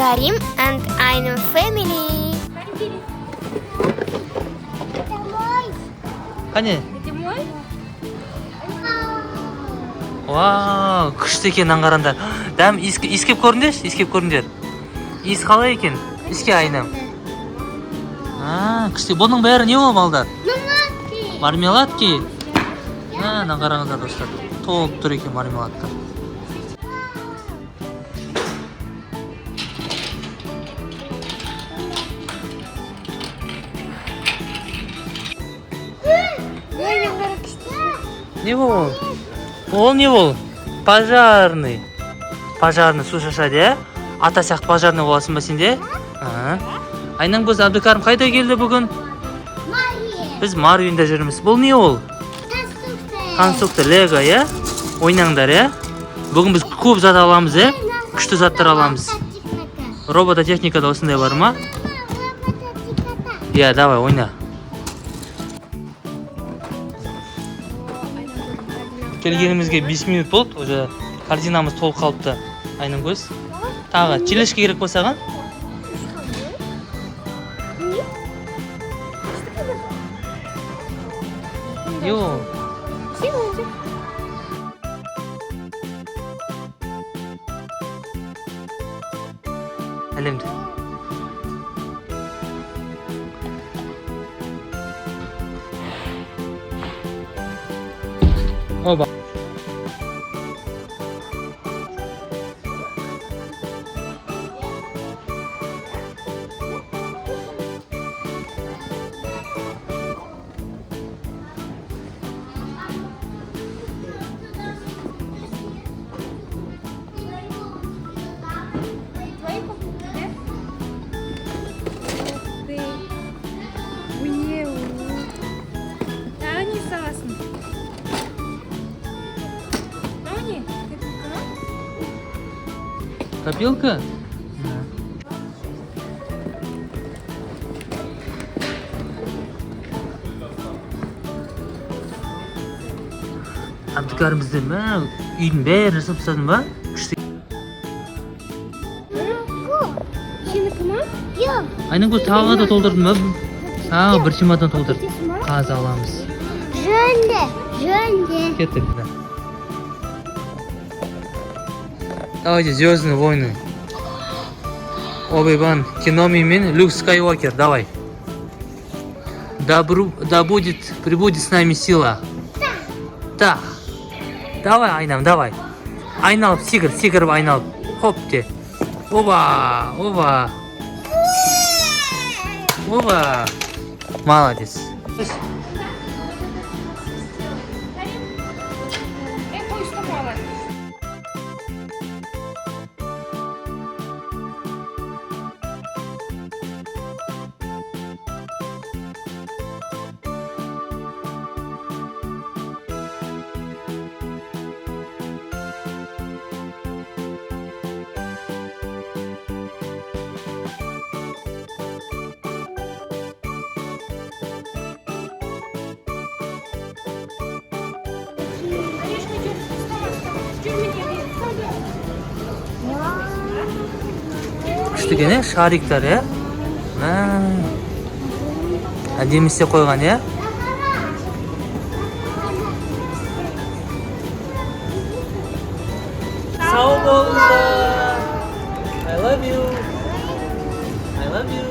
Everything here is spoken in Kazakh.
Abdikarim and Ainam family. Это мой. Қане? Это мой? Вау, күшті екен, мынаны қараңдар. Дәм иіскеп көріңдерші, иіскеп көріңдер. Иіс қалай екен? Иіске, Айнам. А, күшті. Бұның бәрі не ол, балдар? Мармеладки. Мармеладки? А, мына қараңыздар, достар. Толып тұр екен мармеладтар. Не ол? Ол не ол? Пожарный. Пожарный су шашады, иә? Ата сияқты пожарный боласың ба сен де? А. Айнам көз, Абдыкәрім қайда келді бүгін? Мария. Біз Марвинде жүрміз. Бұл не ол? Конструкция. Конструктор Лего, иә? Ойнаңдар, иә? Бүгін біз көп зат аламыз, иә? Күшті заттар аламыз. Робототехника. Робототехникада осындай бар ма? Мама, робототехника. Иә, давай, ойна. Келгенімізге 5 минут болды, уже корзинамыз толып қалыпты. Айнам көз. Тағы тележка керек па саған? Не ол? Әлемді. Оба. Твои покупки, да? Ух ты. Уе, у. Тағы не саласың? Мынау не? Копилка ма? Копилка? Абдыкәрім бізде мә үйдің бәрін жасап тастадың ба? Күшті. Сенікі ма? Жоқ. Айнагүл, тағы да толтырдың ба? Тағы бір чемодан толтыр. Қазір аламыз. Жөнде, жөнде. Кеттік. Давайте Звездные войны. Оби-Ван Кеноби мен Люк Скайуокер, давай. Добру, да будет, прибудет с нами сила. Да. Давай, Айнам, давай. Айналып, секір, секіріп айналып. Хоп де. Оба, оба. Оба. Молодец. Е, қой, ұстама алады. Аришка, жүр, ұстама, ұстама. Жүр, міне, ұстама. Күшті екен, иә, шариктар, иә? Мә. Әдемі істеп қойған, иә? Сау болыңдар. I love you. I love you.